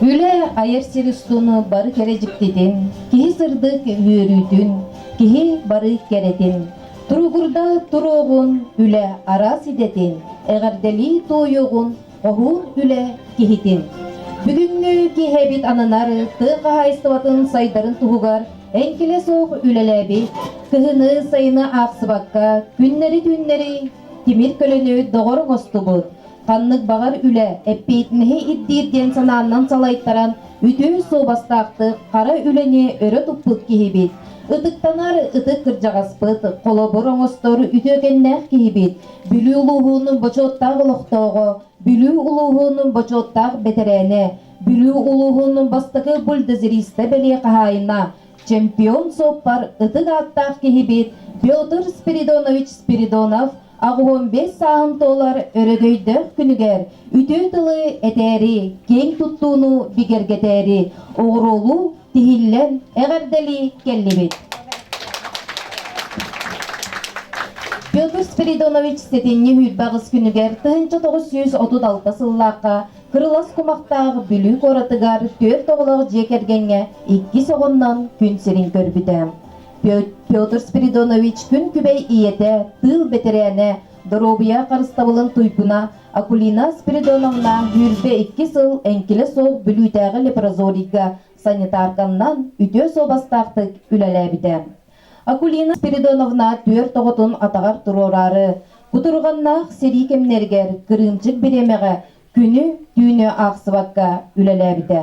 Үлэ айар сир устун бары кэрэ дьиктитин, киһи сырдык үөрүүтүн, киһи бары кэрэтин, туругурда туруоҕун үлэ араас идэтин, эҕэрдэлии туойуоҕун хоһуун үлэ киһитин. Бүгүҥҥү киэһэбит ананар тыа хаһаайыстыбатын сайдарын туһугар эҥкилэ суох үлэлээбит, кыһыны сайыны аахсыбакка күннэри-түүннэри тимир көлөнү доҕор оҥостубут, ханнык баҕар үлэ эппиэтинэһи ирдиир диэн санааннан салайтаран үтүө суобастаахтык хара үлэни өрө туппут киһибит, ытыктанар ытык кырдьаҕаспыт, холобур оҥостор үтүөкэннээх киһибит, Бүлүү улууһун бочуоттаах олохтооҕо, Бүлүү улууһун бочуоттаах бэтэрээнэ, Бүлүү улууһун бастакы бульдозериста бэлиэ хаһаайына, чемпион суоппар ытык ааттаах киһибит Петр Спиридонович Спиридонов 85 сааһын туолар өрөгөйдөөх күнүгэр үтүө тылы этээри, киэҥ туттууну бигэргэтээри оҕуруолуу тиһиллэн эҕэрдэлии кэллибит. Петр Спиридонович сэтинньи 28 күнүгэр 1936 сыллаахха Кырылас кумахтаах Бүлүү куоратыгар түөрт оҕолоох дьиэ кэргэҥҥэ иккис оҕоннон күн сирин көрбүтэ. Петр Спиридонович күн күбэй ийэтэ, тыыл бэтэрээнэ, доруобуйа харыстабылын туйгуна Акулина Спиридоновна 22 сыл эҥкилэ суох Бүлүүтээҕи лепрозорийга санитарканнан үтүө суобастаахтык үлэлээбитэ. Акулина Спиридоновна түөрт оҕотун атаҕар туруораары, кутурҕаннаах сэрии кэмнэригэр кырыымчык бириэмэҕэ күнү-түүнү аахсыбакка үлэлээбитэ.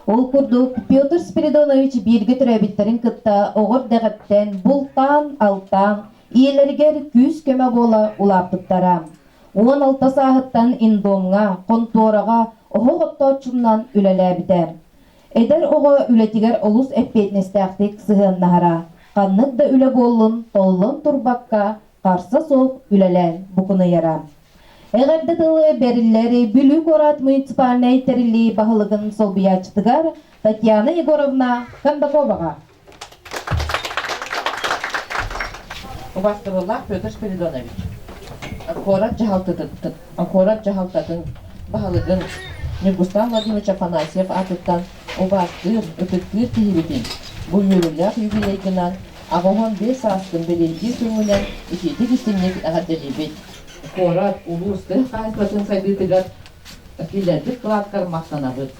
Ол курдук, Петр Спиридонович бииргэ төрөөбүттэрин кытта оҕо эрдэҕиттэн бултаан-алтаан, ийэлэригэр күүс-көмө буола улааппыттара. 16 сааһыттан индомҥа, хонтуораҕа оһох оттооччунан үлэлээбитэ. Эдэр оҕо үлэтигэр олус эппиэтинэстээхтик сыһыаннаһара, ханнык да үлэ буоллун толлон турбакка, харса суох үлэлээн букунайара. Эҕэрдэ тылы бэриллэр Бүлүү куорат муниципальнай тэриллии баһылыгын солбуйааччытыгар Татьяна Егоровна Кондаковаҕа. Убастабыллаах Петр Спиридонович, куорат дьаһалтатын, куорат дьаһалтатын баһылыгын Ньургустан Владимирович Афанасьев аатыттан убаастыыр, ытыктыыр киһибитин бу үөрүүлээх юбилейгынан 85 сааскын бэлиэтиир күҥҥүнэн итиитик-истиҥник эҕэрдэлиибит! Куорат, улуус тыа хаһаайыстыбатын сайдыытыгар киллэрбит кылааткар махтанабыт.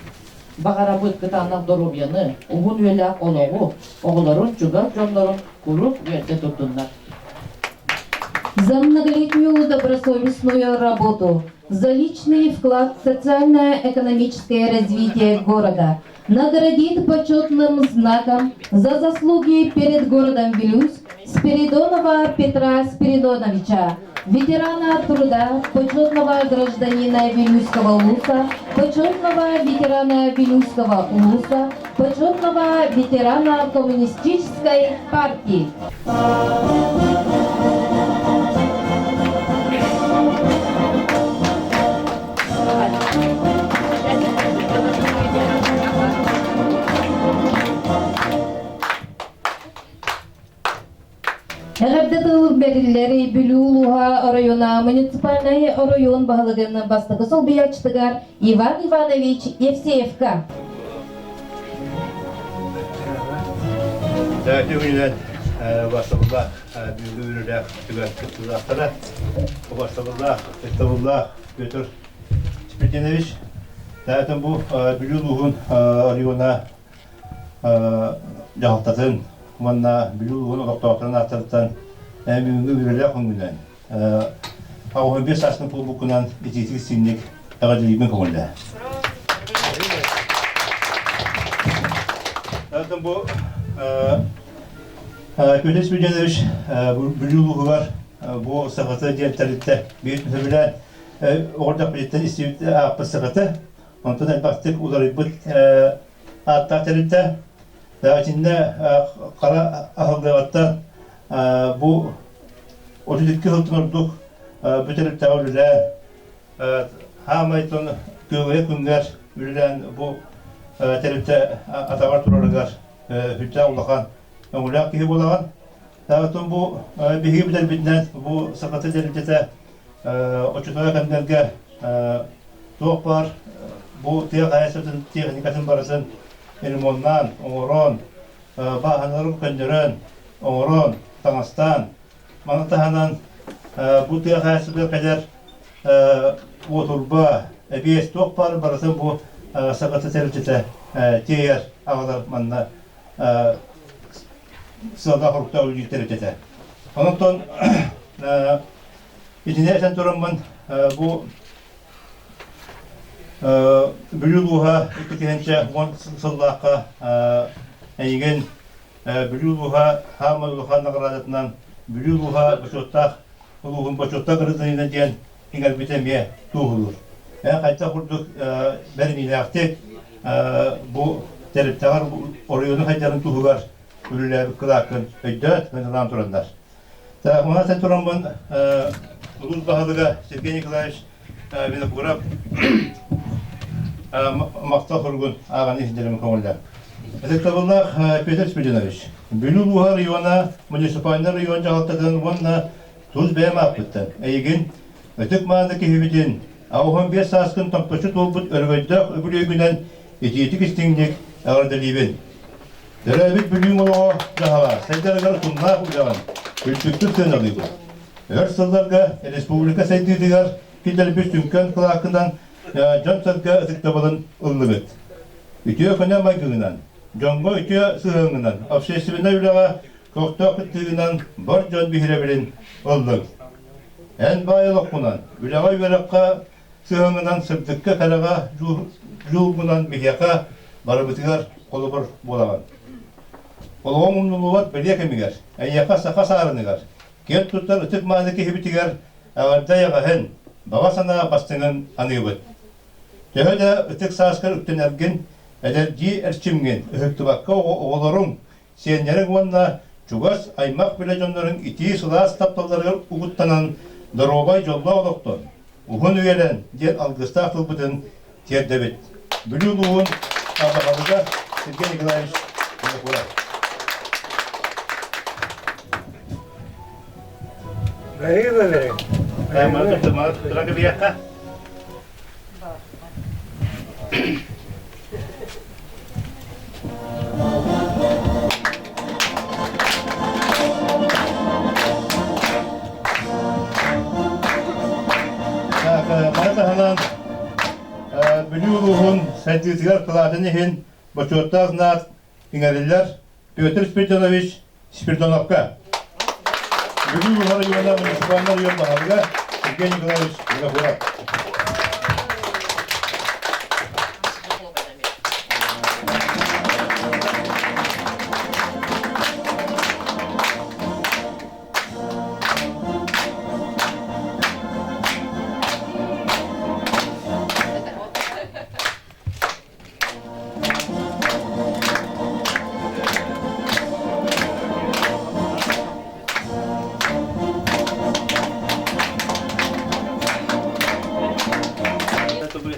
Баҕарабыт кытаанах доруобуйаны, уһун үйэлээх олоҕу, оҕолорун, чугас дьоннорун куруук үөрдэ турдуннар. За многолетнюю добросовестную работу, за личный вклад в социально-экономическое развитие города наградит почетным знаком за заслуги перед городом Вилюйск Спиридонова Петра Спиридоновича, ветерана труда, почетного гражданина Вилюйского улуса, почетного ветерана Вилюйского улуса, почетного ветерана Коммунистической партии. Эҕэрдэ тыл бэриллэр Бүлүү улууһа оройуона муниципальнай оройуон баһылыгын бастакы солбуйааччытыгар Иван Иванович Евсеевка. Түүнүнэн убастабыллаах Бүлүү үлэлээх түгэн кыттыылаахтара, убастабыллаах, ытыктабыллаах Петр Спиртинович, Таатын бу Бүлүү улууһун оройуона дьаһалтатын уонна Бүлүү улууһун олохтоохторун ааттарыттан бүгүҥҥү үлэлээх күҥҥүнэн 85 сааскын туолбуккунан итиитик синник эҕэрдэлиибин көҥүллээ. Оттон бу Петр Спиридонович Бүлүү улууһугар бу сахата диэн тэрилтэ биир сөбүлээн оҕордохпутуттан истибит ааппыт сахата онтон элбэхтик уларыйбыт ааттаах тэрилтэ. Итиннэ хара аһыллыаҕыттан бу 32 сылтан ордук бу тэрилтэҕэ үлэлээн хаамайтын күөгэйэ күҥҥэр үлэлээн бу тэрилтэ атаҕар турарыгар сүрдээх улахан өҥөлөөх киһи буолаҕын. Оттон бу биһиги билэрбитинэн бу Сахата тэрилтэтэ оччотооҕу кэмнэргэ туох баар Бу тыа хаһаайыстыбатын техникатын барытын ремоннаан, оҥорон, бааһыналарын көннөрөн, оҥорон, таҥастаан, маны таһынан бу тыа хаһаайыстыбатыгар кэлэр уотурба, эбиэс туох баар барытын бу Сахата тэрилтэтэ тиэйэр аҕалар манна сыаллаах соруктаах үлэлиир тэрилтэтэ. Онон итини этэн тураммын бу Бүлүү улууһа 2010 сыллаахха эйигин Бүлүү улууһа хаамай улахан наҕараадатынан Бүлүү улууһа бочуоттаах улууһун бочуоттаах гражданина диэн иҥэрбитэ эмиэ туоһулуур. Эн хайдах курдук бэриниилээхтик бу тэрилтэҕэр оройуону хайдарын туһугар үлэлээбит кылааккын өйдөөт ылаан тураннар. Маны тураммын улуус баһылыга Сергей Николаевич Винокуров махтал суругун ааҕан иһитиннэрим көҥүллээх. Ытыктабыллаах Петр Спиридонович, Бүлүү улууһа района муниципальнай район дьаһалтатын уонна тус бэйэм ааппыттан эйигин ытык мааны киһибитин 85 сааскын томточчу туолбут өрөгөйдөөх үбүлүөйгүнэн итиитик истиҥник эҕэрдэлиибин. Төрөөбүт Бүлүүм олоҕо дьаһала сайдарыгар утумнаах үлэҕин үрдүктүк сыаналыыбын. Өр сылларга республика сайдыытыгар киллэрбит сүҥкэн кылааккынан дьон-сэргэ ытыктабылын ыллыгыт. Үтүө көнө майгыгынан, дьоҥҥо үтүө сыһыаҥҥынан, общественнай үлэҕэ көхтөөх кыттыыгынан бар дьон биһирэбилин ыллыҥ. Эн баай олоххунан, үлэҕэ-үөрэххэ сыһыаҥҥынан сырдыкка-кэрэҕэ дьулуургунан биһиэхэ барыбытыгар холобур буолаҕын. Олоҕуҥ умнуллубат бэлиэ кэмигэр, эйиэхэ саха саарыныгар, киэн туттар ытык-мааны киһибитигэр эҕэрдэ эйэҕэһин, баҕа санаа бастыҥын аныыбыт. Төһө да ытык сааскар үктэнэргин, эдэрдии эрчимҥин ыһыктыбакка оҕолоруҥ, сиэннэриҥ уонна чугас аймах-билэ дьонноруҥ итии-сылаас тапталларыгар угуттанан доруобай дьоллоох олохтон, уһун үйэлэн диэн алгыстаах тылбытын тиэрдэбит. Бүлүү улууһун баһылыга Сергей Николаевич Винокуров. Маны таһынан Бүлүү улууһун сайдыытыгар кылаатын иһин бочуоттаах наат иҥэриллэр Петр Спиридонович Спиридоновка. Бүлүү улууһа района муниципальнай район баһылыга Сергей Николаевич Винокуров.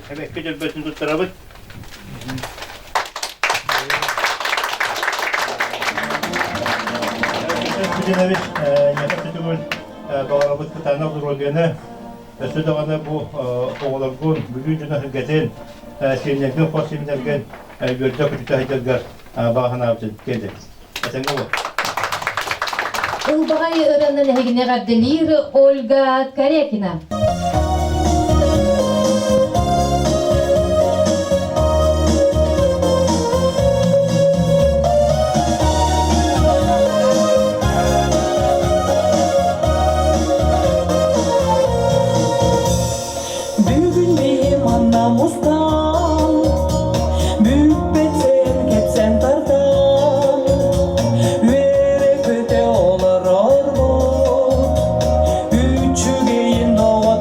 Эбэкки дөлбөтүн туттарабыт. Путинович, Ньэхэ Түтүгүл баҕарабыт кытаанах доруобуйаны Өссө даҕаны бу оҕолоргун, Бүлүү дьоно сиргэтин, сиэннэргин, хос сиэннэргин үөрдэ көтүтэ сылдьаргар баҕа санаабытын тиэрдэбит. Этэҥҥэ буол. Ылбаҕай ырыанан эһигини эҕэрдэлиир Ольга Корякина. Бүгүн мин манна мустан, бүппэтин кэпсээн тардан, үөрэ-көтө олорорбут, үчүгэйин доҕотторбут.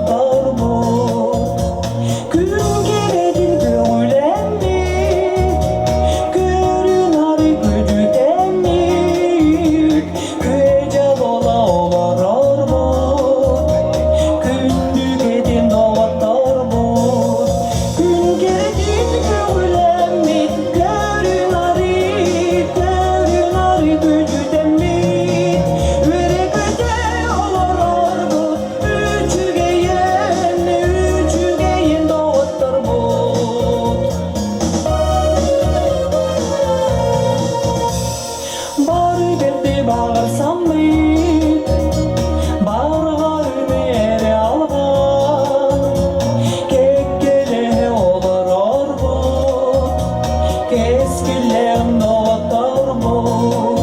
Кэскиллээх доҕотторбут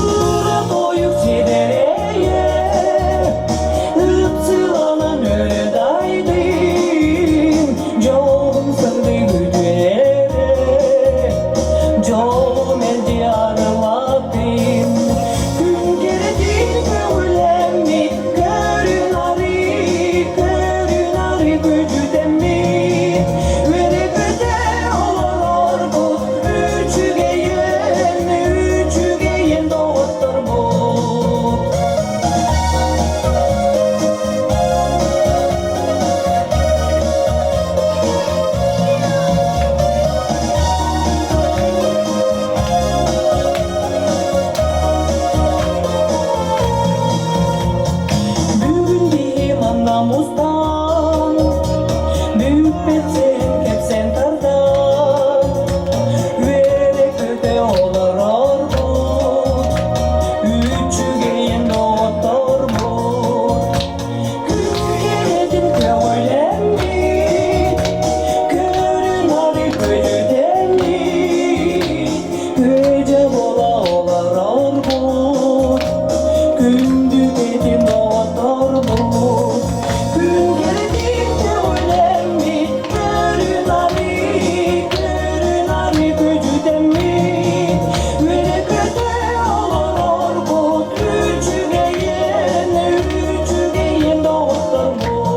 Ыра тойук сидэрэйэ Ыпсыланан өрө дайдым Дьолум сырдык үтүөрэ Дьолум мэлдьи арылаттым Күн кэрэтин көҕүлэммит Көрүн-ары, көрүн-ары күдьүтэммит Үөрэ-көтө олорорбут Үчүгэйин, үчүгэйин доҕотторбут. Бүгүн биһи манна мустан, бүппэт сирин кэпсээн тардан, үөрэ-көтө олорорбут, үчүгэйин доҕотторбут. Күн кэрэтин көҕүлэммит, көрүн-ары көдьүтэммит, күөдьэ буола олорорбут, күндү кэтин доҕотторбут. Күн кэрэтин көҕүлэммит, көрүн-ары, көрүн-ары көдьүтэммит, үөрэ-көтө олорорбут, үчүгэйин, үчүгэйин доҕотторбут.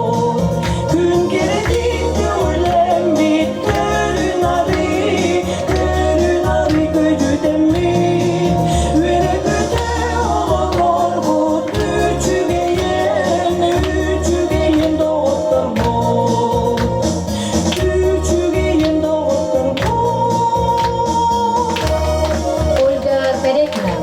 Күн кэрэтин көҕүлэммит, көрүн-ары, көрүн-ары көдьүтэммит, үөрэ-көтө олорорбут, үчүгэйин, үчүгэйин доҕотторбут. Үчүгэйин доҕотторбут. Ольга Корякина.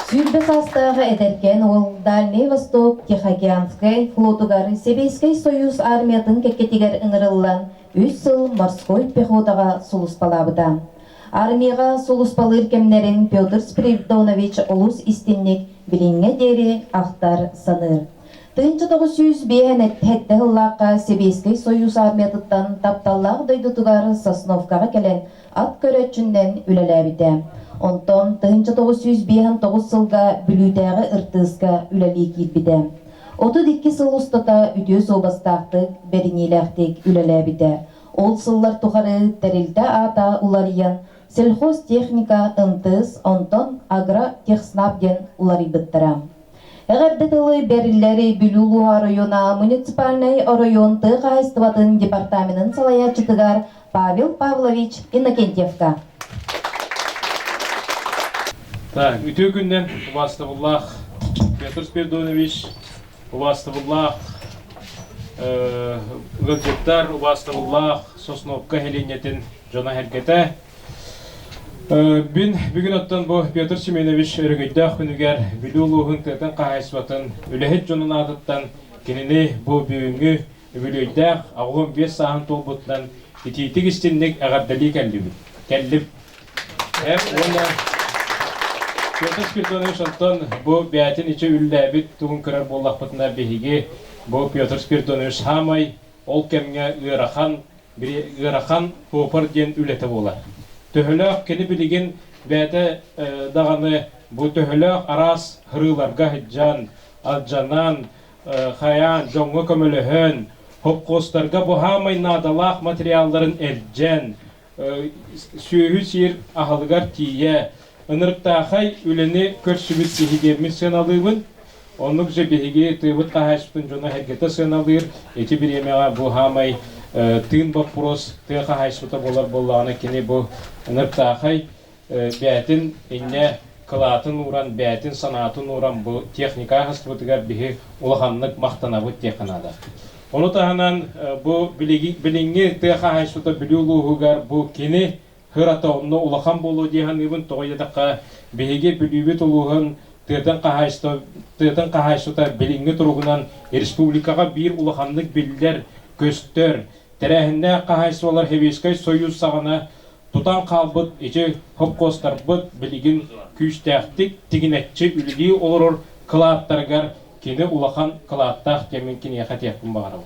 20 саастааҕы эдэркээн уол Дальний Восток Тихоокеанскай флотугар Сэбиэскэй Союз армиятын кэккэтигэр ыҥырыллан үс сыл морской пехотаҕа сулууспалаабыта. Армияҕа сулууспалыыр кэмнэрин Петр Спиридонович олус истинник билиҥҥэ диэри ахтар саныыр. 1957 сыллаахха Сэбиэскэй Союз армиятыттан тапталлаах дойдутугар Сосновкаҕа кэлэн ат көрөөччүнэн үлэлээбитэ. Онтон 1959 сылга Бүлүүтээҕи ыртыыска үлэлии киирбитэ. 32 сыл устата үтүө суобастаахтык, бэриниилээхтик үлэлээбитэ. Ол сыллар тухары тэрилтэ аата уларыйан, сельхозтехника МТС, онтон агротехснаб диэн уларыйбыттара. Эҕэрдэ тылы бэриллэр Бүлүү улууһа оройуона муниципальнай оройуон тыа хаһаайыстыбатын департаменын салайааччытыгар Павел Павлович Иннокентьевка. Так, үтүө күннэн убаастабыллаах Петр Спиридонович, убаастабыллаах ыалдьыттар, убаастабыллаах Сосновка нэһилиэнньэтин дьоно-сэргэтэ. Бин бүгүн оттон бу Петр Семенович өрөгөйдөөх күнүгэр Бүлүү улууһун тыатын хаһаайыстыбатын үлэһит дьонун аатыттан кинини бу бүгүҥҥү үбүлүөйдээх 85 сааһын туолбутунан итиитик истинник эҕэрдэлии кэллибит. Кэллим. Эм уонна Петр Спиридонович онтон бу бэйэтин ичи үллээбит тугун көрөр буоллахпытына биһиги бу Петр Спиридонович саамай ол кэмҥэ ыарахан ыарахан попор диэн үлэтэ буолар. Төһөлөөх кини билигин бэйэтэ даҕаны бу төһөлөөх араас һырыыларга сылдьан, алдьанан, хайаан дьоҥҥо көмөлөһөн, хопхуостарга бу хаамай наадалаах материалларын элдьэн, сүөһү сиир аһылыгар тиийэ ынырыктаахай үлэни көрсүбүт киһи диэммин сыаналыыбын. Оннук же биһиги тыыбыт хаһаайыстыбатын дьоно эргэтэ сыаналыыр. Ити бириэмэҕэ бу хаамай тыын боппуруос тыа хаһаайыстыбата буолар буоллаҕына кини бу ынырыктаахай бээтин инньэ кылаатын ууран, бээтин санаатын ууран бу техника аһаспытыгар биһи улаханнык махтанабыт диэххэ наада. Ону таһынан бу билиҥҥи тыа хаһаайыстыбата Бүлүү улууһугар бу кини һырата онно улахан буолуо дии саныыбын. Тоҕо диэтэххэ, биһиги Бүлүүбүт улууһун тыатын хаһаайыстыба тыатын хаһаайыстыбата билиҥҥи туругунан республикаҕа биир улаханнык биллэр, көстөр, тэрээһиннээх хаһаайыстыбалар Сэбиэскэй Союз саҕана тутан хаалбыт ити хопкуостарбыт билигин күүстээхтик тигинэччи үлэлии олорор кылааттарыгар кини улахан кылааттаах диэммин киниэхэ этиэхпин баҕарабын.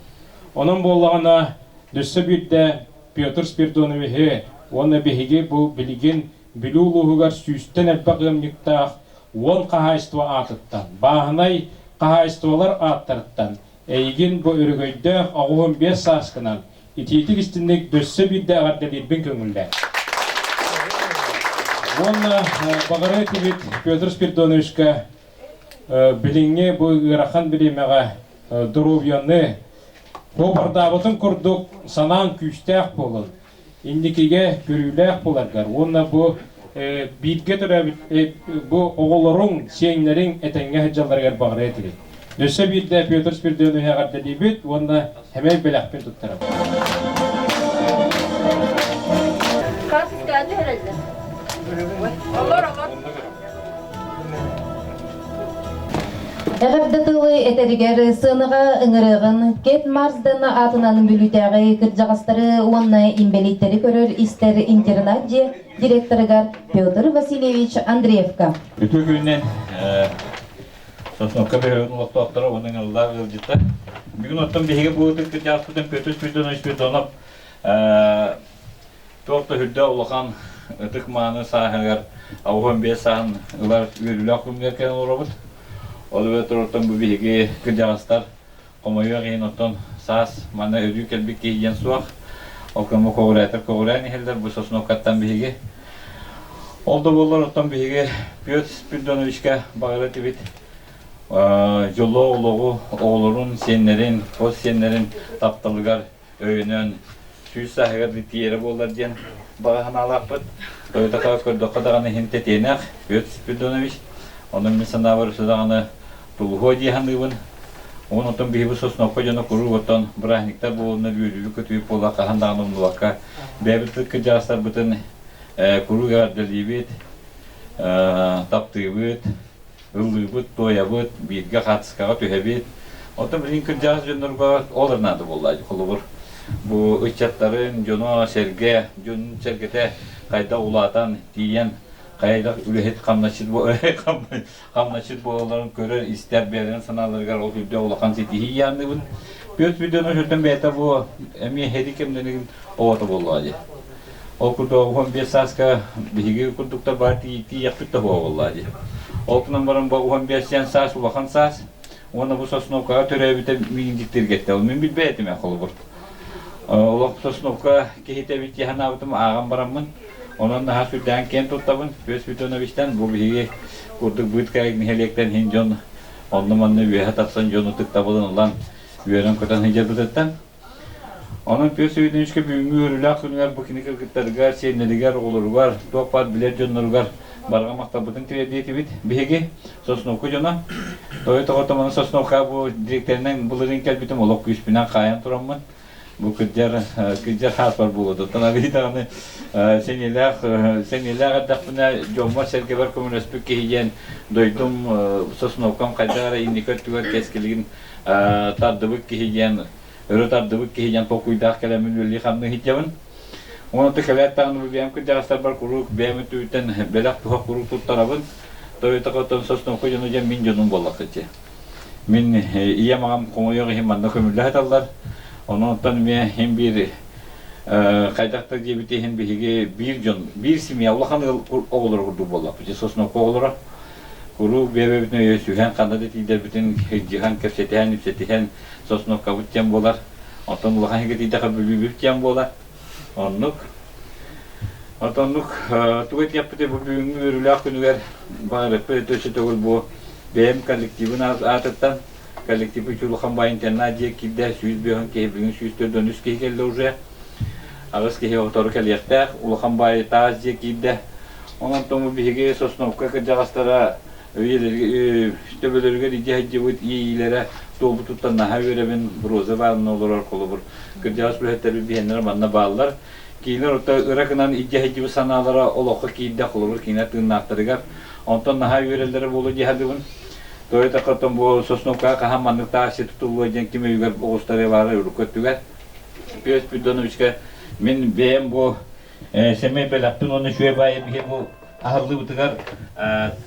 Онон буоллаҕына, өссө биирдэ. Петр Спиридоновиһы уонна биһиги бу билигин Бүлүү улууһугар сүүстэн элбэх ыамньыктаах 10 хаһаайыстыба аатыттан, бааһынай хаһаайыстыбалар ааттарыттан эйигин бу өрөгөйдөөх 85 сааскынан итиитик истинник дөссө биирдэ эҕэрдэлиирбин көҥүллээ. Уонна баҕарыа этибит Петр Спиридоновичка билиҥҥи бу ыарахан бириэмэҕэ доруобуйаны Буобардаабытын курдук санаан күүстээх буолун, инникигэ көрүүлээх буоларгар уонна бу бииргэ төрөөбүт бу оҕолоруҥ, сиэннэриҥ этэҥҥэ сылдьалларыгар баҕарыа этибит. Өссө биирдэ Петр Спиридоновиһы эҕэрдэлиибит уонна сэмэй бэлэхпин туттарабын. Хаартыскаҕа түһэрэллэр. Олор, олор. Эҕэрдэ тылы этэригэр сыанаҕа ыҥырыаҕын Кэт Марсден аатынан Бүлүүтээҕи кырдьаҕастары уонна инбэлииттэри көрөр-истэр интернат-дьиэ директорыгар Петр Васильевич Андреевка. Үтүө күнүнэн Сосновка бөһүөлэгин олохтоохторо уонна ыҥырыллаах ыалдьыттар. Бүгүн оттон биһиги бу ытык кырдьаҕаспытын Петр Спиридонович Спиридонов Туох да үрдэ улахан ытык-мааны сааһыгар 85 сааһын ылар үөрүүлээх күҥҥэ кэлэн олоробут. Ол эбэтэр оттон бу биһиги кырдьаҕастар хомойуох иһин оттон саас манна өрүү кэлбит киһи диэн суох. Ол көмө көҕүрээтэр көҕүрээн иһэллэр бу Сосновкаттан биһиги. Ол да буоллар оттон биһиги Петр Спиридоновичка баҕара этибит дьоллоох олоҕу оҕолорун, сиэннэрин, хос сиэннэрин тапталыгар өйөнөн 100 сааһыгар тиийэрэ буоллар диэн баҕа санаалаахпыт. Тойотака көрдөххө даҕаны иһин тэтиэнэх Петр Спиридонович. Онон мин санаабар өссө даҕаны тулуһуо дии саныыбын. Уон оттон биһиги Сосновка дьоно куруук оттон бырааһынньыктар буолуннар үөрүүбүт көтүүбүт буола хаһан даҕаны умнубакка бэйэбит кырдьаҕастарбытын куруук эҕэрдэлиибит, таптыыбыт, ыллыыбыт, туойабыт, бииргэ хаартыскаҕа түһэбит. Оттон билигин кырдьаҕас дьоннорго ол эрэ наада буолла. Холобур, бу ыччаттарын, дьоно, сэргэ, дьон сэргэтэ хайдах улаатан, тиийэн, хайдах үлэһит хамначчыт хамначчыт буолалларын көрөр, истэр, бэйэлэрин санааларыгар ол үрдэ улахан ситиһии яанныыбын. Петр Спиридонович өттөн бэйэтэ бу эмиэ һэри кэмнэрин оҕото буоллаҕа дии. Ол курдук 15 сааска биһиги курдуктар баар тиийиэхпит да буоллаа дии. Ол гынан баран бу 15 сиэн саас улахан саас уонна бу Сосновкаҕа төрөөбүтэ миигин дьиктиргэттэ. Ол мин билбэт этим холобур. Олох Сосновка киһитэ эбит дии санаабытым ааҕан бараммын. Онон наһаа сүрдээн киэн туттабын. Петр Спиридоновичтан бу биһиги курдук быыткайык нэһилиэктэн иһин дьон онно-манна үөһэ тахсан дьон ытыктабылын ылан үөрэн-көтөн сылдьарбытыттан Онон Петр Свидовичка бүгүҥҥү үөрүүлээх күнүгэр бу кини кыргыттарыгар, сиэннэригэр, оҕолоругар, туох баар билэр дьонноругар барҕа махталбытын тириэрдиэтибит. Биһиги Сосновка дьоно, Тойо тоҕото маны Сосновка бу дириэктэринэн былырыын кэлбитим олох күүспүнэн хаайан тураммын бу кырдьар кырдьар хааспар буолуо. Оттон арыый даҕаны сэниэлээх сэниэлээх эрдэхпинэ дьоммор-сэргэбэр көмөлөспүт киһи диэн дойдум Сосновкам хайдах эрэ инники өттүгэр кэскилигин тардыбыт киһи диэн өрө тардыбыт киһи диэн толкуйдаах кэлэммин үлэлии-хамныы сылдьабын. Уонна кэлээт даҕаны бу бэйэм кырдьаҕастарбар куруук бэйэм өттүбүттэн бэлэх туһах куруук туттарабын. Тойотоҕоттон Сосновка дьоно диэн мин дьонум буоллаххыт Мин ийэм аҕам хомойуох иһин манна көмүллэ сыталлар. Онон эмиэ иһин биир хайдах да диэбит иһин биһиги биир дьон, биир семья улахан ыал оҕолоро курдук буоллахпыт. Сосновка оҕолоро. Куруук бэйэ-бэйэбитин өйөсүһэн, ханна да тиийдэрбитин сылдьыһан, кэпсэтиһэн, ипсэтиһэн Сосновкабыт диэн буолар. Оттон улахан иһигэ тиийдэххэ Бүлүүбүт диэн буолар. Оннук. Отоннук тугу этиэхпитий бу бүгүҥҥү үөрүүлээх күнүгэр баҕарыппыт өссө төгүл бу бэйэм коллективын аатыттан коллектив улахан баай интернат дьиэ киирдэ 105 киһи бүгүн 143 киһи кэллэ уже аҕыс киһи отору кэлиэхтээх улахан баай таас дьиэ киирдэ онон тому биһиги Сосновка кырдьаҕастара төбөлөрүгэр илдьэ сылдьыбыт иэйиилэрэ туолбутуттан наһаа үөрэбин Роза Ивановна олорор холобур кырдьаҕас үлэһиттэрбит биһиэннэрэ манна бааллар кинилэр орто ыра гынан илдьэ сылдьыбыт санаалара олоххо киирдэ холобур кинилэр тыыннаахтарыгар онтон наһаа үөрэллэрэ буолуо дии саныыбын тоҕо диэтэххэ оттон бу Сосновкаҕа хаһан маннык таас сир тутуллуо диэн ким өйүгэр оҕустарыа баара урукку өттүгэр Петр Спиридоновичка мин бэйэм бу сэмэй бэлэхпин уонна үчүгэй баайы биһи бу аһыллыбытыгар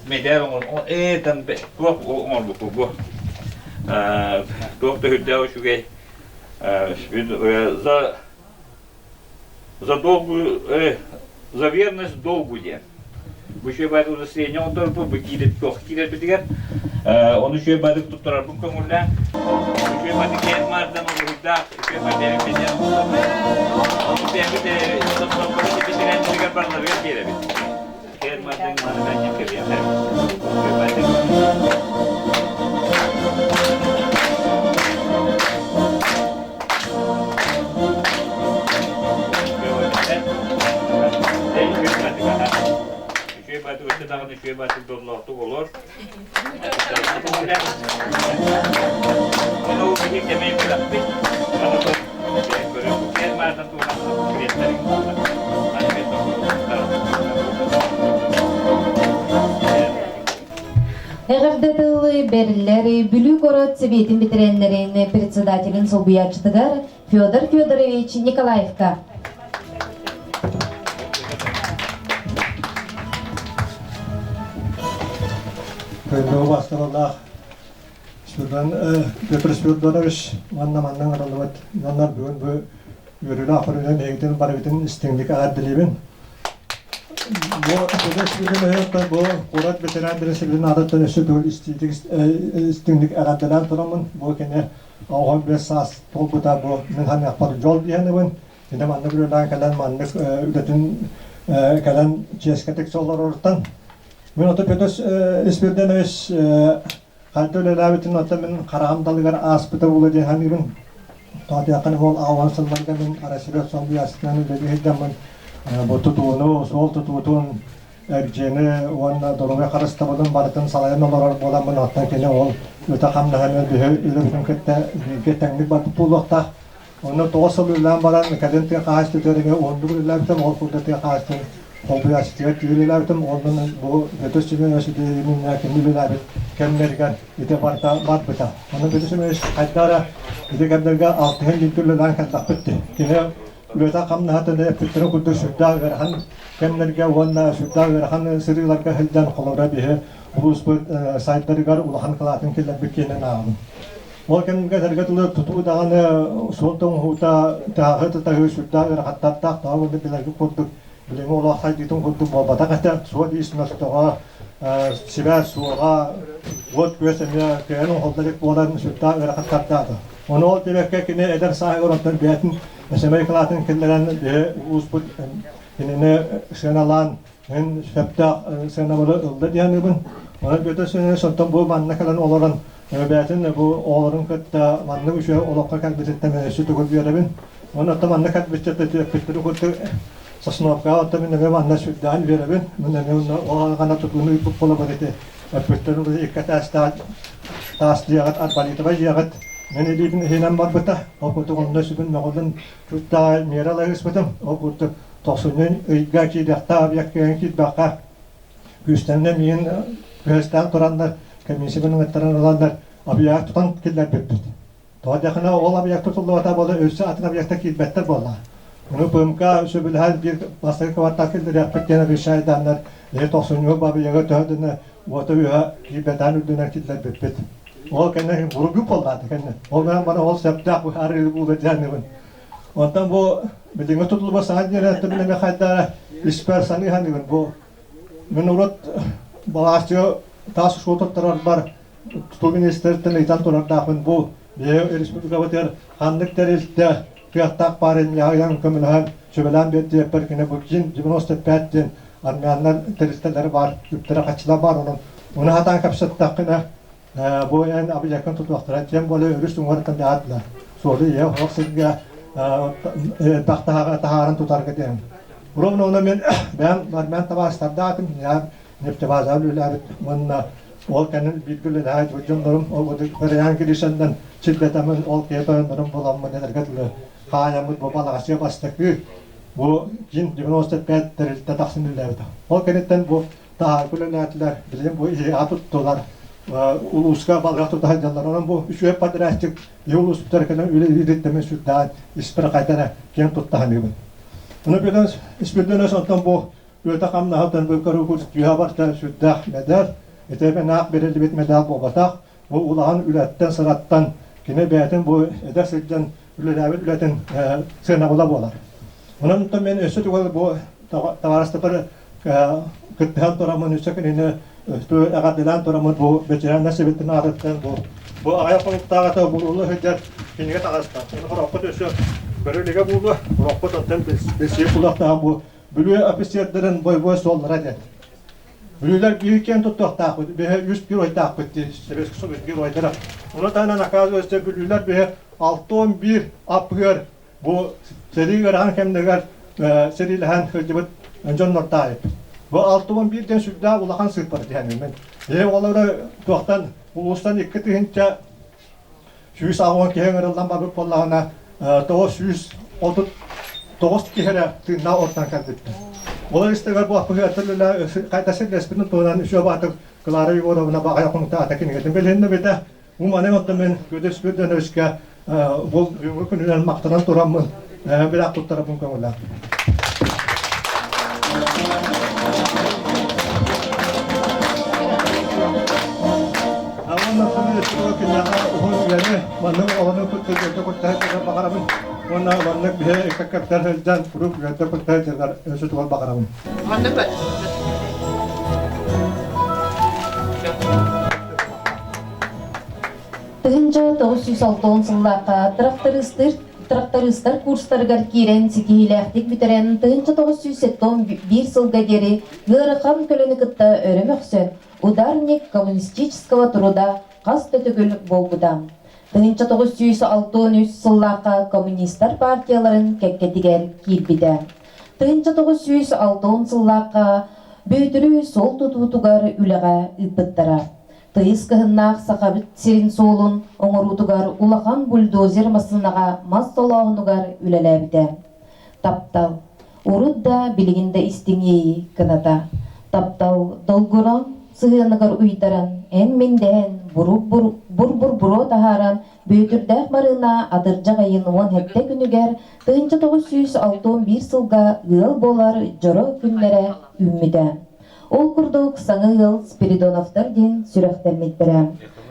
мэдээр оҥор этан туох оҥорбуппут бу туох да үрдээх үчүгэй за За долгую, за верность долгу диэн. Бу үчүгэй баайдык удостоверение оҥорторбут, бу киирэр туох киирэрбитигэр ону үчүгэй баайдык туттарарбын көҥүллээн үчүгэй баайдык кэт маардан уруһуйдаах үчүгэй баайдык бэйэбит ону бэйэбит бэтэрээндэригэр барыларыгар биэрэбит. Кэт маардан маны бэйэм кэбиэхэ. Үчүгэй баайдык. Үчүгэй баатык өссө даҕаны үчүгэй баатык дьоллоохтук олор. Ону биһи кэмэй бэлэхпит. Көрөбүт маатан туһанан кириэттэрин Эҕэрдэ тылы бэриллэр Бүлүү куорат Сэбиэтин бэтэрээннэрин председателин солбуйааччытыгар Федор Федорович Николаевка. Күндү убастабыллаах Спиридон Петр Спиридонович уонна манна ыҥырыллыбыт дьоннор бүгүн бу үөрүүлээх көрүүнэн эһигитин барыгытын истиҥник эҕэрдэлиибин. Бу Петр Спиридонович бу куорат ветераннарын сэбиэтин аатыттан өссө төгүл истиҥник эҕэрдэлээн тураммын бу кини оҕо 5 саас туолбута бу мин саныахпар дьол диэнибин. Кини маннык үлэлээн кэлэн маннык үлэтин кэлэн чиэскэтик солороруттан мин ото Петр Спиридонович Хайда үлэлээбитин оттон мин хараҕым далыгар ааспыта буолуо дии саныыбын. Тоотуйаххын уол аҕалан сылларга мин Россия солбуйааччытынан үлэлии сылдьаммын бу тутууну, суол тутуутун, эрдьиэни уонна доруобуйа харыстабылын барытын салайан олорор буоламмын оттон кини ол үтэ хамнаһын биһи үлэбитин кытта бииргэ тэҥник барбыт буолуохтаах. Онно 9 сыл үлэлээн баран кэлин тыа хаһаайыстыбатыгар эмиэ уоннук үлэлээбитим, ол курдук тыа хаһаайыстыбатын холбуйааччытыгар үлэлээбитим. Онон бу Петр Семенович идеятын кини үлэлээбит кэмнэригэр ити барыта барбыта. Онон Петр Семенович хайдах эрэ ити кэмнэргэ алтыһан бииргэ үлэлээн кэллэхпит дии. Кини үлэтэ хамнаһатын эппиттэрин курдук сүрдээх ыарахан кэмнэргэ уонна сүрдээх ыарахан сырыыларга сылдьан холобура биһи улууспут сайдарыгар улахан кылаатын киллэрбит киһинэн ааҕабын. Ол кэмҥэ этэргэ дылы тутуу даҕаны суол тоҥуһуута тыһааһы тутаһыы сүрдээх ыарахаттардаах тоҕо уонна билэргэ курдук билиҥҥи олох сайдыытын курдук буолбатах этэ. Суол-иис мөлтөҕө, сибээс суоҕа, уот-күөс эмиэ кыайан оҥоһулла илик буолан сүрдээх ыарахаттардаата. Ону ол диэбэккэ кини эдэр сааһыгар онтон бэйэтин сэмэй кылаатын киллэрэн биһи улууспут кинини сыаналаан Мин сөптөөх сыанабылы ылла диэн саныыбын. Онон Петр Семенович онтон бу манна кэлэн олорон бэйэтин бу оҕолорун кытта маннык үчүгэй олоххо кэлбититтэн өссө тугу үөрэбин. Уонна оттон манна кэлбиччэ төрөппүттэри курдук Сосновкаҕа оттон мин эмиэ манна сүрдээҕин үөрэбин. Мин эмиэ онно оҕо тутууну ыыппыт буолабын ити эппиттэрин икки этээстээх таас дьиэҕит арбалитовай дьиэҕит мин илиибин иһинэн барбыта. Ол курдук онно сүбүн мөҕүллэн Чуттаҕай миэрэ ылыспытым. Ол курдук тохсунньу ыйга киириэхтээх объекка киирбэххэ күүстэннэ миин күһэстээн тураннар комиссиябын ыҥыттаран ыланнар объект тутан киллэрбиппит. Тоҕо диэххинэ ол объект тутуллубата буола өссө атын объекта киирбэттэр буолла. Ону ПМК сөбүлэһэн биир бастакы кыбартаал киллэриэхпит диэн обещайдааннар эһи тохсунньу объегы төһө да уота-үөһэ киирбэтээн үрдүнэн киллэрбиппит. Ол кэннэ буруйу буоллаата кэннэ. Ол гынан баран ол сөптөөх быһаарыы буолуо диэнибин. Онтон бу билиҥҥи тутулуга саҥа дьиэлэртэн мин эмиэ хайдара испэр саныы саныыбын. Бу мин урут балааччы таас ушуу туттарарбар тутуу министриттэн ыйтан турардаахпын. Бу биһиги республикабытыгар ханнык тэрилтэ кыахтаах баарын яһыйан көмөлөһөн сүбэлээн биэрдиэппэр кини бу киин 95 диэн армяннар тэрилтэлэрэ баар, үптэрэ-хаччыла баар онон ону хатаан кэпсэттэххинэ бу эн абыйаккын тутуохтара тем более өрүс уҥуоруттан даатла суолу ийэ оһох сиргэ элбэх таһааран тутарга диэн ровно ону мен бэйэм армян табаарыстардаатым я нефтебазаҕа үлэлээбит уонна ол кэннин бииргэ үлэлэһэ дьоннорум ол Варян Гришаннан сирдэтэмин ол киһи тойоннорум буламмын этэргэ дылы хаайаммыт бу балаҕаччыга бастакы бу киин 95 тэрилтэ тахсан үлэлээбитэ. Ол кэнниттэн бу таһаарга үлэлээтилэр, билигин бу иһиэхэ туттулар, улууска балыга тута сылдьаллар. Онон бу үчүгэй подрядчик ийэ улууспутар кэлэн үлэлиириттэн сүрдээх испэр хайдара киэн тутта саныыбын. Ону бүтэн испирдэнэс онтон бу үлэтэ-хамнаһа бу көрүү түһэ барта сүрдээх мэдэр, итиэбин аах бэриллибит мэдээл буолбатах. Бу улахан үлэттэн, сыраттан кини бэйэтин бу эдэр сылдьан үлэлээбит үлэтин сыанабыла буолар. Онон мен өссө тугал бу табаарыстар кыттыһан тураммын өссө кинини эҕэрдэлээн тураммын бу ветеринар сэбиэтин аатыттан бу бу аҕыйах хонуктааҕыта булулла сылдьар кинигэ таҕыста. Оны хорохпут өссө көрө илигэ буолуо. Хорохпут онтон билсии кулахтаах бу Бүлүү офицердарын бойобуой суоллара диэн. Бүлүүлэр биир киэн туттуохтаахпыт, биһи үс геройдаахпыт дии, Советский Союз геройдара. Ону таһынан, оказывается, бүлүүлэр биһи 61 аппыгар Бу сэрии ыарахан кэмнэригэр сэриилэһэн сылдьыбыт дьоннордоох. Бу 61 диэн сүрдээх улахан сыыппара диһэн Ээ оҕолоро туохтан улуустан 2180 киһи ыҥырыллан барбыт буоллаҕына 939 киһи эрэ тыыннаах ортан кэлбиттэр. Олор истэгэр бу аппыһыаттар хайда сирдэспитин туһунан үчүгэй баатыр Клара Егоровна баҕайа хонуктаата кинигэтин билиһиннэ битэ. Бу маны оттон мин Көдөс Көдөнөскө бу бүгүҥҥү күнүнэн махтанан тураммын бэлэх туттарабын көҥүлээх. Маннык оҕону кытта куттаһа баҕарабын уонна маннык биһи иккэккэптэр сылдьан куруук үөрдэ куттаһа сылдьар өссө тугал баҕарабын. Маннык 1960 сыллаахха трактористар, трактористар курстарыгар киирэн ситиһиилээхтик бүтэрэн 1971 сылга диэри ыарахан көлөнү кытта өрө мөхсөн ударник коммунистического труда хас да төгүл буолбута. 1963 сыллаахха коммунистар партияларын кэккэтигэр киирбитэ. 1960 сыллаахха Бүөтүрү суол тутуутугар үлэҕэ ыыппыттара. Тыйыс кыһыннаах Сахабыт сирин суолун оҥоруутугар улахан бульдозер массыынаҕа мас солооһунугар үлэлээбитэ. Таптал. Урут да, билигин да истиҥ иэйии кыната. Таптал долгуран, сыһыаныгар уйдаран, эн-мин дэһэн, бур-бур буруо таһааран, Бүөтүрдээх Марыына атырдьах ыйын 17 күнүгэр 1961 сылга ыал буолар дьоро күннэрэ үүммүтэ. Ол курдук саҥа ыал Спиридоновтар диэн сүрэхтэммиттэрэ.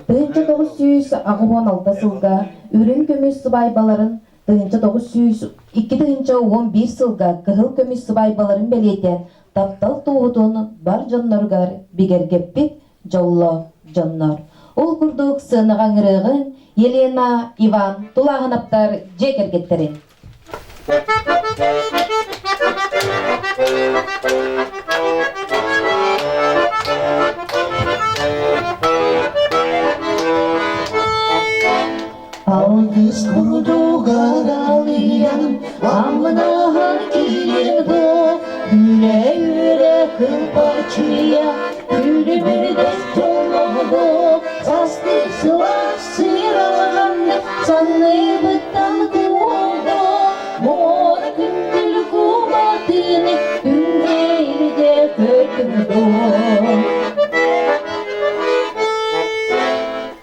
1986 сылга үрүҥ көмүс сыбаайбаларын 1902 сылга кыһыл көмүс сыбаайбаларын бэлиэтээн таптал туоһутун бар дьонноругар бигэргэппит дьоллоох дьоннор. Ол курдук сыанаҕа ыҥырыаҕыҥ Елена, Иван Тулааһынаптар дьиэ кэргэттэрин. Алгыс курдугар алыйан, аммынаһан киирбэ, Күлэ-үөрэ кылбачыйа, күлүмүрдэс дьоллоһо, Састыы сылаас сыыралаҕан, санныбыттан куолда, Муора күндүл кубатыны күннэйде көтүмдү.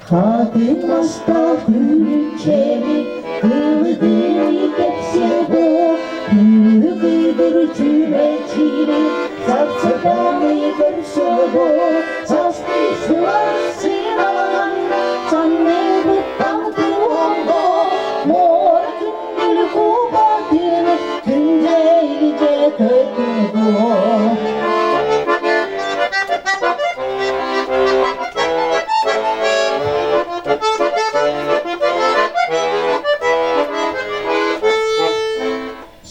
Хатыҥ мастаах күлүнчэри кылыгырыы кэпсиэбэ, Күүһү кыйдыр чүмэчири сапсатаны көрсөбө, Састыы сылаас сыраҕан санныбыттан туолго, Муора күндүл кубатын күндэйдэ көтүгө.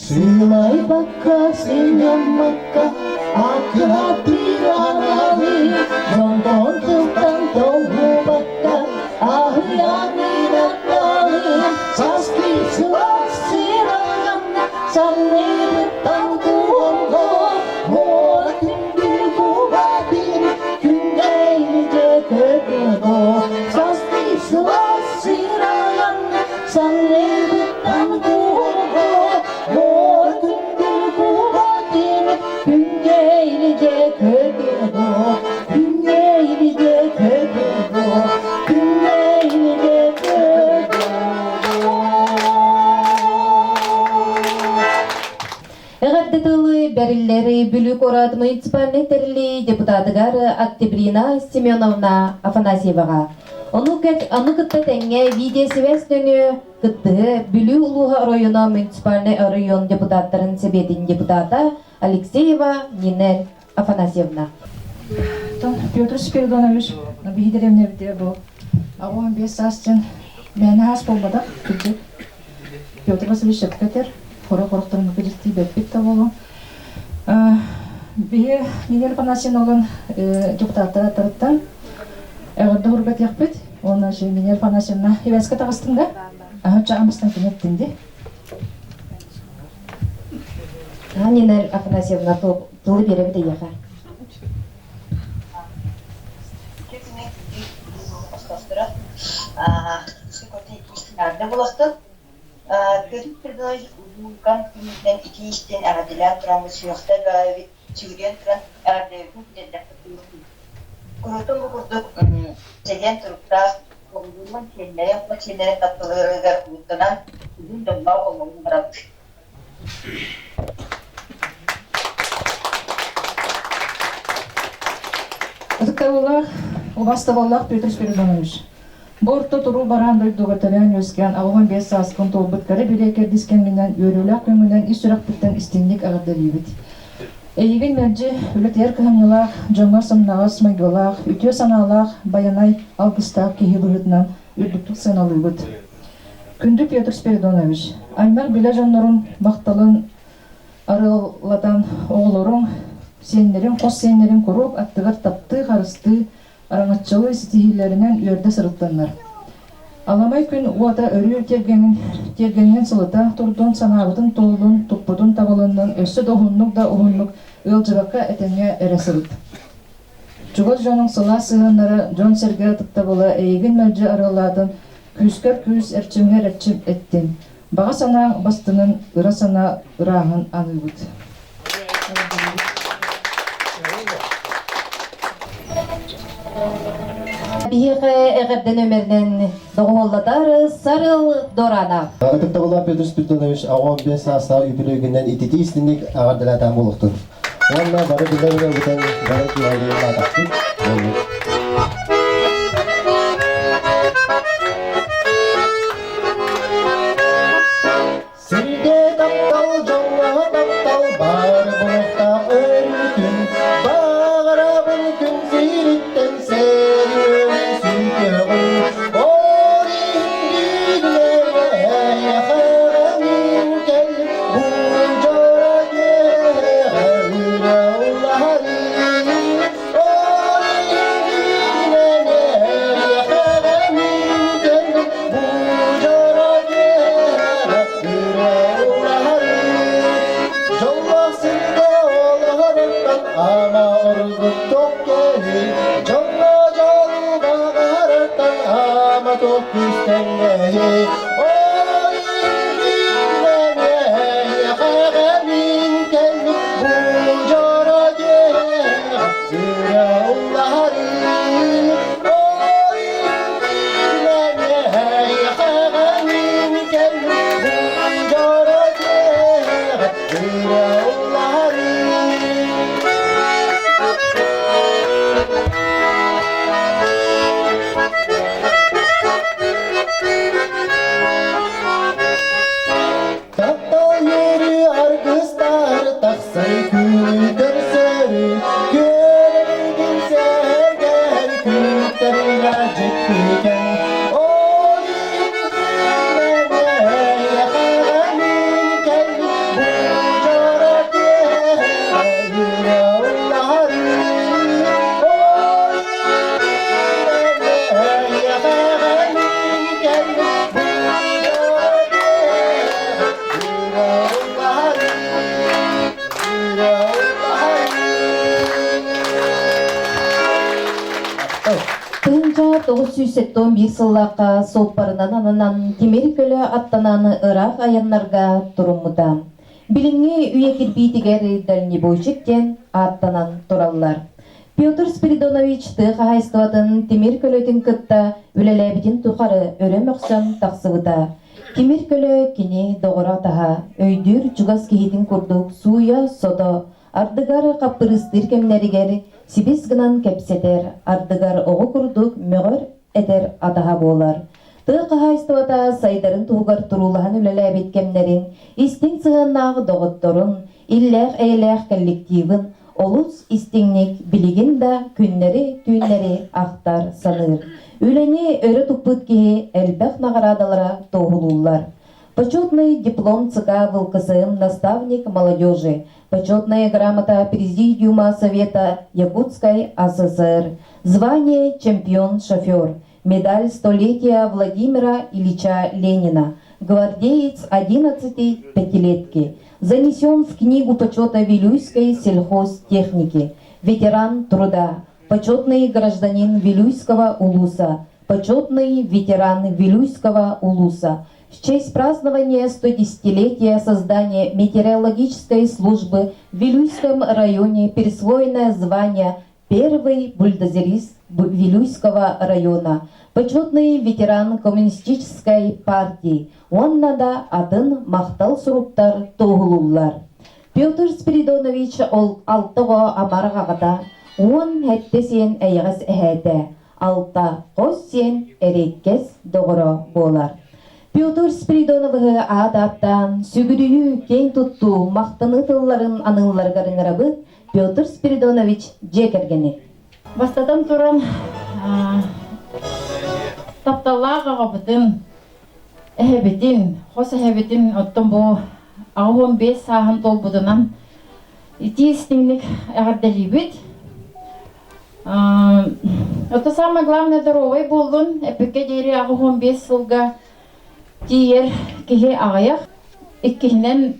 Сыылайбакка, сынньаммакка, аккыратыыр анаалы, дьонтон тылтан толлубакка, аһыйан ыыраттаалы, састыы сылаас сыраҕан, санныбыттан куолго, муора күндүл кубатын, күннэйдэ көтөҕө, састыы сылаас сыраҕан, санныбыттан куолго, муора күндүл кубатын, күннэйдэ көтөҕө, күннэйдэ көтөҕө, күннэйдэ көтөҕө. Эҕэрдэ тылы бэриллэри Бүлүү куорат муниципальнай тэриллии депутатыгар Октябрина Семеновна Афанасьеваҕа. Ону аны кытта тэҥҥэ видеосибээс нөҥүө кыттыһы Бүлүү улууһа оройуона муниципальнай оройуон депутаттарын сэбиэтин депутата Алексеева Нинель Афанасьевна. Петр Спиридонович биһи дэриэбинэбитигэр бу 15 саас дьон мээнэ аас буолбатах кырдьык Петр Васильевич сөпкө этэр хоро-хорохторун кырдьыктыы бэппит да буолуо биһи Нинель Афанасьевна олон депутаттар аттарыттан эҕэрдэ хургатыахпыт уонна Нинель Афанасьевна ивэскэ таҕыстыҥ да аһычча амыстан кини ди Нинель Афанасьевна тылы биэрэбит эйиэхэ. Петр Петрович улуукан күнүнэн итии-истиҥ эҕэрдэлээн тураммыт сүһүөхтэр бөҕөбүт сүгүрүйэн туран эҕэрдэбитин тириэрдэхпит Куруутун бу курдук чэгиэн туруктаах, оҕолорун, сиэннэрин, хос сиэннэрин тапталларыгар угуттанан, уһун дьоллоох олоҕун барабыт. Ытыктабыллаах, убаастабыллаах Петр Спиридонович, бу орто туруу бараан дойдуга төрөөн-үөскээн 85 сааскын туолбут кэрэ билиэ кэрдиис кэмҥинэн үөрүүлээх күҥҥүнэн ис сүрэхпиттэн истиҥник эҕэрдэлиибит. Эйигин мэлдьи үлэтигэр кыһамньылаах, дьоҥҥо сымнаҕас майгылаах, үтүө санаалаах, байанай алгыстаах киһи быһыытынан үрдүктүк сыаналыыбыт. Күндү Петр Спиридонович, аймах билэ дьоннорун махталын арыаллатан оҕолоруҥ, сиэннэриҥ, хос сиэннэриҥ куруук аттыгар таптыы, харыстыы, араҥаччылыы ситиһиилэринэн үөрдэ сырыттыннар. Аламай күн уота өрүү тиэргэҥин, тиэргэҥҥин сылыта турдун, санаабытын туоллун, туппутун табылыннын, өссө да уһуннук да уһуннук ыалдьыбакка этэҥҥэ эрэ сырыт. Чугас дьонуҥ сылаас сыһыаннара, дьон-сэргэ ытыктабыла эйигин мэлдьи арыаллаатын, күүскэр күүс, эрчимҥэр эрчим эттин. Баҕа санааҥ бастыҥын, ыра санаа ырааһын аныыбыт. Биһиэхэ эҕэрдэ нөмеринэн доҕуһуоллатар Сарыл Доранов. Ытыктабыллаах Петр Спиридонович 85 саастаах үбүлүөйгүнэн ититии истиҥник эҕэрдэлээтэн буолуохтун. Уонна бары билэр үлэбитин бары киһилиин буоллун. Сиргэ таптал, дьоҥҥо таптал баар буолуохтаах өрүүтүн, баҕарабын күн сириттэн сэрии сүтүөҕүн, ол иһин бииргэ эйиэхэ мин кэл, бу дьоро киэһэҕэ үрэ улаһарыы, ол иһин бииргэ эйиэхэ мин кэл, бу дьоро киэһэҕэ үрэ улаһарыы. Дьоллоох сиргэ олоһоруттан ама ордук туох кэһи, дьоҥҥо дьолу баҕарартан ама туох күүстэҥҥэһи. Ол иһин мин кэллим бу дьоро дьиэҕэ үрэ уллаһарыы. Ол иһин мин кэллим бу дьоро дьиэҕэ үрэ уллаһарыы. Таптал үөрүү аргыстар тахсар күнү көрсөрү күөрэгин сэргэр күттэргэ дьиктикен ол иһин кэл бу дьоро киэһэ үрэ уллаһарыы ол иһин кэл бу дьоро киэһэ үрэ уллаһарыы үрэ уллаһарыы 1971 сыллаахха суоппарынан ананан тимир көлө аттанан ыраах айаннарга туруммута. Билиҥҥи үйэ кирбиитигэр дальнобойщик диэн ааттанан тураллар. Петр Спиридонович тыа хаһаайыстыбатын тимир көлөтүн кытта үлэлээбитин тухары өрө мөхсөн тахсыбыта. Тимир көлө кини доҕоро-атаһа, өйдүүр чугас киһитин курдук сууйа-сото, ардыгар хаппырыыстыыр кэмнэригэр сибис гынан кэпсэтэр, ардыгар оҕо курдук мөҕөр. этэр атаһа буолар. Тыа хаһаайыстыбата сайдарын туһугар туруулаһан үлэлээбит кэмнэрин, истиҥ сыһыаннаах доҕотторун, иллээх-эйэлээх коллективын олус истиҥник билигин да күннэри-түүннэри ахтар, саныыр. Үлэни өрө туппут киһи элбэх наҕараадалара туоһулууллар. Почетный диплом ЦК ВЛКСМ наставник молодежи, почетная грамота Президиума Совета Якутской АССР, звание чемпион-шофер, медаль столетия Владимира Ильича Ленина, гвардеец 11 пятилетки, занесен в книгу почета Вилюйской сельхозтехники, ветеран труда, почетный гражданин Вилюйского улуса, почетный ветеран Вилюйского улуса. В честь празднования 110-летия создания метеорологической службы в Вилюйском районе присвоенное звание «Первый бульдозерист Вилюйского района», почетный ветеран Коммунистической партии, уонна да атын махтал суруктар туоһулууллар. Петр Спиридонович ол алтаҕа амарах аҕата, 17 сиэн эйэҕэс эһээтэ, алта хос сиэн эриэккэс доҕоро буолар. Петр Спиридоновыһы аат ааттаан, сүгүрүйүү, киэҥ туттуу, махтаныы тылларын аныылларыгар ыҥырабыт Петр Спиридонович дьиэ кэргэни. Бастатан туран, тапталлаах аҕабытын, эһэбитин, хос эһэбитин, оттон бу 85 сааһын туолбутунан итии истиҥник эҕэрдэлиибит. Это самое главное здоровый буоллун, эппиккэ диэри 85 сылга тиийэр киһи аҕыйах. Иккиһинэн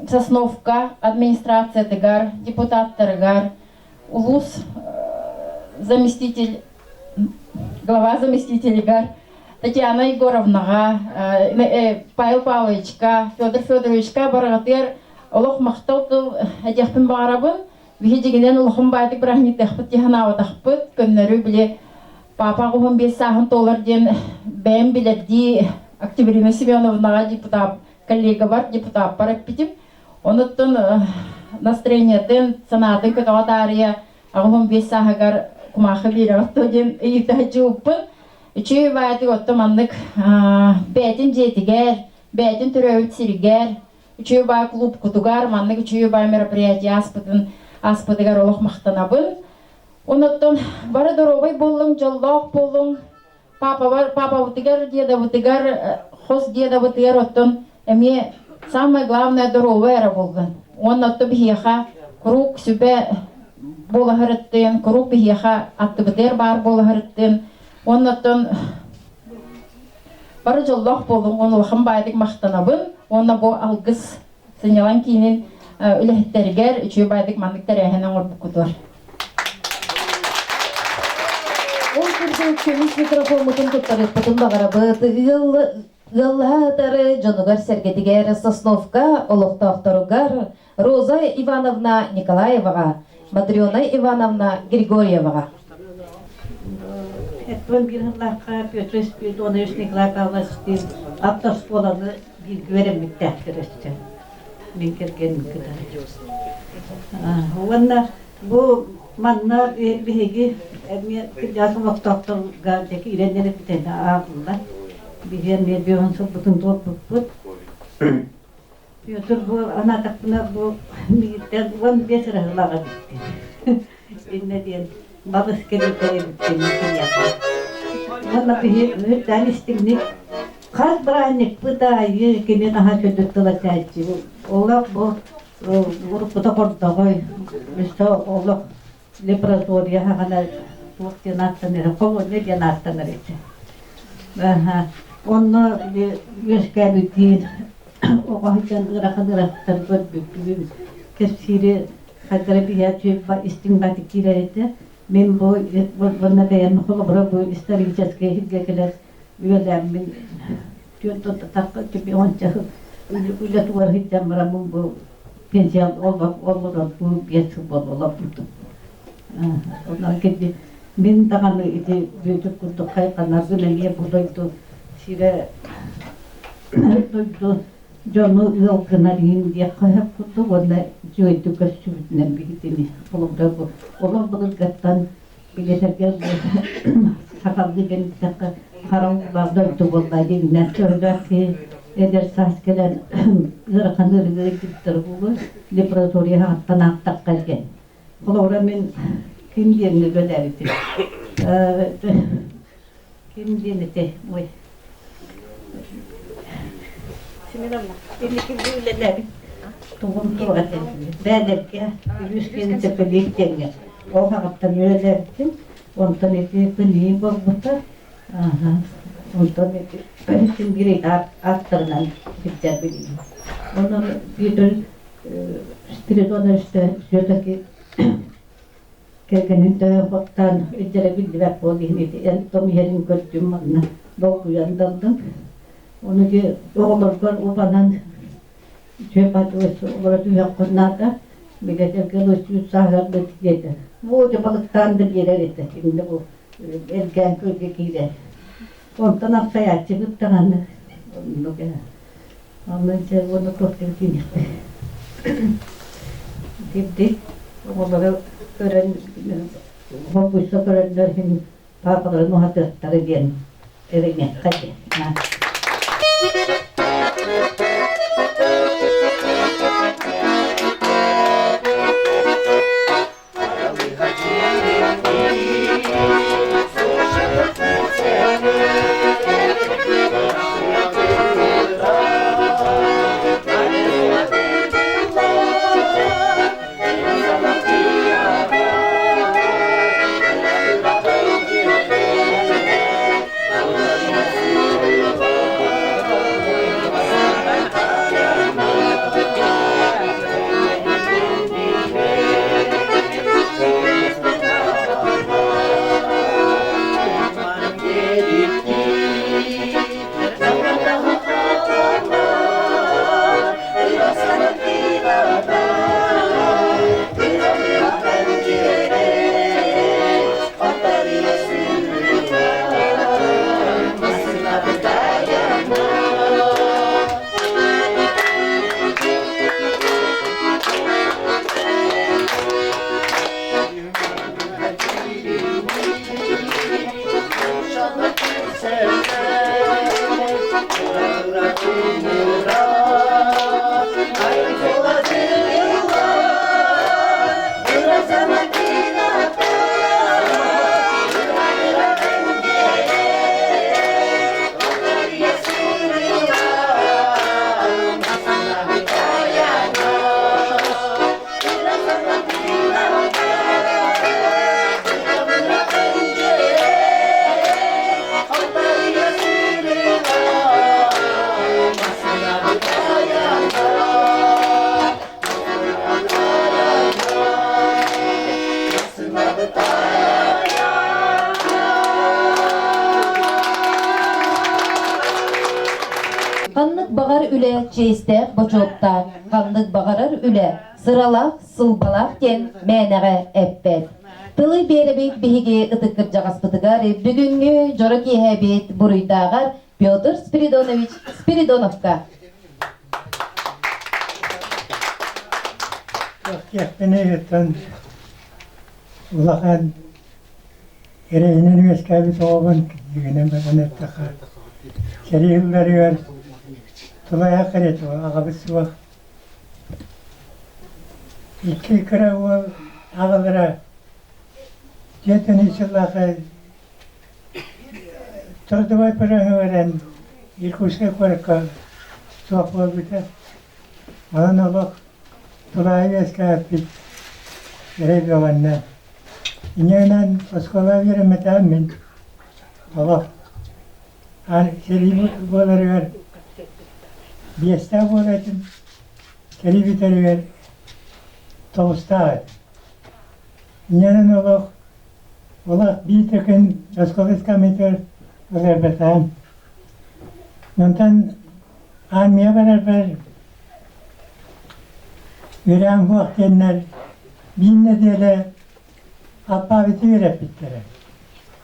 Сосновка администрациятыгар, депутаттарыгар, улуус заместитель, глава заместителигэр Татьяна Егоровнаҕа, Павел Павловичка, Федор Федоровичка барыгытыгар олох махтал тыл этиэхпин баҕарабын. Биһи дьигинэн улахан баайдык бырааһынньыктаахпыт дии санаабатахпыт. Көннөрү били папа 15 сааһын туолар диэн бэйэм билэрдии Октябрина Семеновнаҕа депутат коллегабар депутаппар эппитим. Онуттан настроениетын, санаатын көтөҕө таарыйа 85 сааһыгар кумаахы биэрэҕит дуо диэн ыйытаһыччы Үчүгэй баайдык отто маннык бэйэтин дьиэтигэр, бэйэтин төрөөбүт сиригэр, үчүгэй баай клубкутугар маннык үчүгэй баай мероприятие ааспытын ааспытыгар олох махтанабын. Онуттан бары доруобай буоллуҥ, дьоллоох буолуҥ. Папабар, папабытыгар, дедабытыгар, хос дедабытыгар оттон эмиэ самое главное доруобай эрэ буоллун. Уонна отто биһиэхэ куруук сүбэ буолаһырыттын, куруук биһиэхэ аттыбытыгар баар буолаһырыттын. Уонна оттон бары дьоллоох буолуҥ, уонна улахан баайдык махтанабын. Уонна бу алгыс сынньалаҥ киинин үлэһиттэригэр үчүгэй баайдык маннык тэрээһин оҥорбуккутугар. Ол курдук көмүс микрофоммутун туттарыахпытын баҕарабыт. Ыал ыаллаһа ытары дьонугар-сэргэтигэр Сосновка олохтоохторугар Роза Ивановна Николаеваҕа, Матрена Ивановна Григорьеваҕа. Эттон биир сыллаахха Петр Спиридонович Николай Павловичтыын автошколаны бииргэ үөрэммиттээхтэр өссө. Мин кэргэним кытары. Уонна бу манна биһиги эмиэ кырдьаҕас олохтоохторго дьэ киирэн эрэппитин ааҕыллар. Биһиги эмиэ биэһин сылбытын туолбуппут. Петр бу анаатахпына бу миигиттэн 15 ыраһылаах эбиттин. Иннэ диэн балыс кэлитэ эбиттин киниэхэ. Уонна биһи үрдээн истиҥник хас бырааһынньыкпыт аайы кини наһаа күндү тыл этээччи. Олох бу уруккута хордоҕой, өссө олох лаборатория хаҕана туох диэн ааттанар, холуонньа диэн ааттанар этэ. Онно үөскээбитиин оҕо сылдьан ыарахан ыарахаттары көрбүппүн кэпсиири хайдара биһээччи истиҥ баатык киирэр этэ. Мин бу уонна бэйэм холобура бу историческай сиргэ кэлэр үлэлээммин түөрт тахха уонча үлэ тугар сылдьан бараммын бу пенсия олорор бу биэс сыл буолла олорбутум. Онон кини мин даҕаны ити Бүөтүр курдук хайҕанарбын эмиэ бу дойду сирэ дойду дьону ыал гынар иһин диэххэ сөп курдук уонна үчүгэйдик көрсүбүтүнэн биһитини холобура бу олох былыргаттан билэтэргэ. сахалыы кэлиттэххэ хара уулаах дойду буолла диэбинэн төһөлөөх киһи эдэр саас кэлэн ыарахан ыарыыга ыйдыбыттара буолуо лаборатория ааттан ааттахха диэн. Холобура мин ким диэҥҥэ үлэлээбитим ким диэн этэй ой Семеновна инники бу үлэлээбит тугум туох этэ бээлэргэ үгүс киһи төпөлүөт диэҥҥэ ол аҕаттан үлэлээбитим онтон ити күнүү буолбута ааһа онтон ити син биир ааттарынан сылдьар билигин онон Петр Спиридонович все-таки кэргэнин төһө хоттоон илдьэрэ биллибэт буол иһин ити эн том иһэрин көрдүм манна долгуйан да ыллым. Ону ди оҕолоргор убанан үчүгэй олоро түһүөххүн наада. Билэтэргэ ылы сааһырбыт диэтэ. Бу дьэ балыктаан да биэрэр этэ. Иннэ бу эргээн күөлгэ киирэр. Онтон ахсайааччыбыт даҕаны оннук ээ. Онно дьэ уонна туох диэбитин Дибди оҕолоро көрөн хоргуйса көрөннөр иһин паапаларын уһатыахтара диэн эрэниэххэ диэн. Ханнык баҕар үлэ чиэстээх бочуоттаах, ханнык баҕарар үлэ сыралаах, сылбалаах диэн мээнэҕэ эппэт. Тылы биэрэбит биһиги ытык кырдьаҕаспытыгар бүгүҥҥү дьоро киэһэбит буруйдааҕар Петр Спиридонович Спиридоновка. Киэхпинэ улахан эрэйинэн үөскээбит оҕобун киһигинэн баран эттэххэ сэрии ылларыгар тулайах кэриэтэ аҕабыт суох икки кыра уол аҕалара дьиэтин сыллаахы трудовой пырыһыгар Иркутскай куоракка суох буолбута. Онон олох Тулаайы үөскээппит эрэй бөҕөннө. Инньэ оскуола үөрэммэтэҕим мин олох сэрии буоларыгар биэстээх буолар этим, сэрии бүтэригэр тоҕустаах этим. Инньэнэн олох олох биир да күн оскуола ыскаамыйтыгар ыларбатаҕым. Онтон Армия барарбар үрээн суох диэннэр биир нэдиэлэ алпаабыты үөрэппиттэрэ.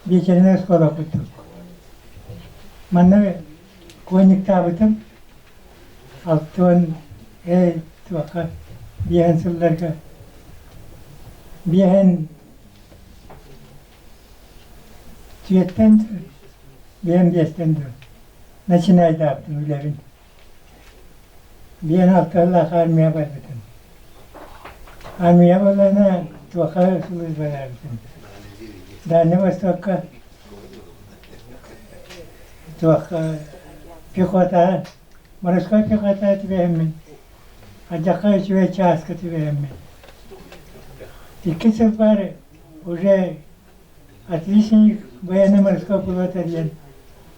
Биэчэринэй оскуола курдук. Манна конниктаабытым алтыан эй туохха биэһэн сылларга биэһэн. Түөттэн биэн биэстэн дуу начинайдаабытым үлэбин. Биэн алталаах армия барбытым. Армия буоллаҕына туохха службалаабытым. Дальний Востокка туохха пехота, морской пехота түбэһэммин, алдьархай үчүгэй чааска түбэһэммин. Икки сыл баар уже отличник военно-морского флота диэн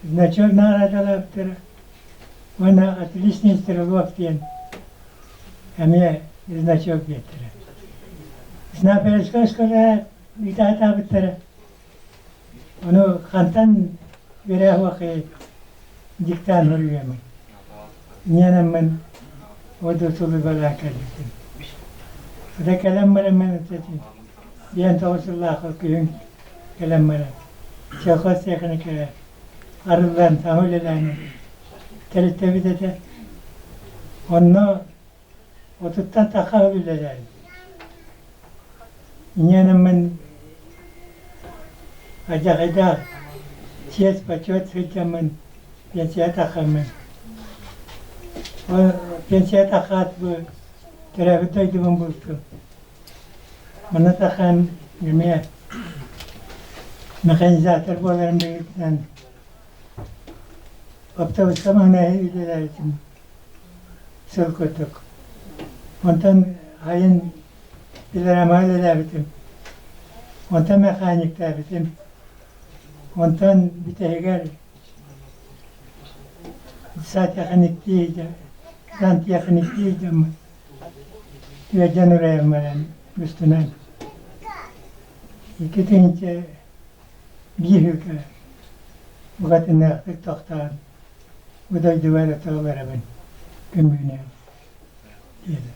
значок наҕараадалаабыттара уонна отличный стрелок диэн эмиэ значок биэртэрэ. Снайперскай оскуолаҕа ыытаатаабыттара. Ону хантан үөрэх диктант суруйаммын. Ньэнэммин оду сулуйбалаан кэлбитим. Ата кэлэн бараммын диэн тоҕус сыллаахха күһүн кэлэн баран сельхозтехника арыллан саҥа үлэлээн тэрилтэбит этэ. Онно отуттан тахха үлэлээбит. Инньэнэммин алдьархайдаах чиэс почет сылдьаммын пенсия таххаммын. Ол пенсия таххаат бу төрөөбүт дойдубун бултум. Маны тахан эмиэ механизатор буоларым быһыытынан оптуобуска маҥнай үлэлээбитим сыл курдук. Онтон айын пилорама үлэлээбитим. Онтон механиктаабытым. Онтон бүтэһигэр сантехниктии сантехниктии дьоммут Түөрдэн урайан баран устунан 2001 сылга букатыннаахтык тохтоон бу дойдубар ото барабын көмүүнэн диэтэ.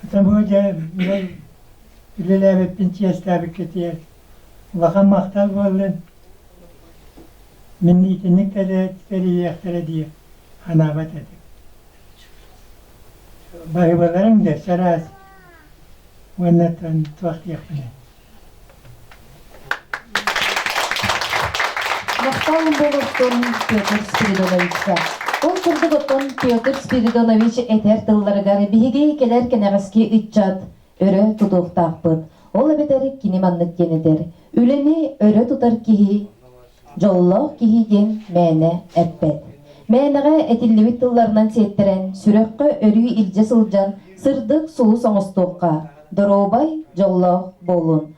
Оттон бу дьэ үлэлээбиппин чиэстээбиккитигэр улахан махтал буоллун. Мин итинник тэрийиэхтэрэ дии санаабат этим. Баһыыбаларыҥ да чараас уоннаттан туох диэхпиний Махтал буолуохтун Петр Спиридоновичка. Ол курдук оттон Петр Спиридонович этэр тылларыгар биһиги кэлэр кэнэҕэски ыччат өрө тутуохтаахпыт. Ол эбэтэр кини маннык диэн этэр. Үлэни өрө тутар киһи Дьоллоох киһи диэн мээнэ эппэт. Мээнэҕэ этиллибит тылларынан сиэттэрэн, сүрэххэ өрүү илдьэ сылдьан, сырдык сулус оҥостуохха, доруобай, дьоллоох буолун.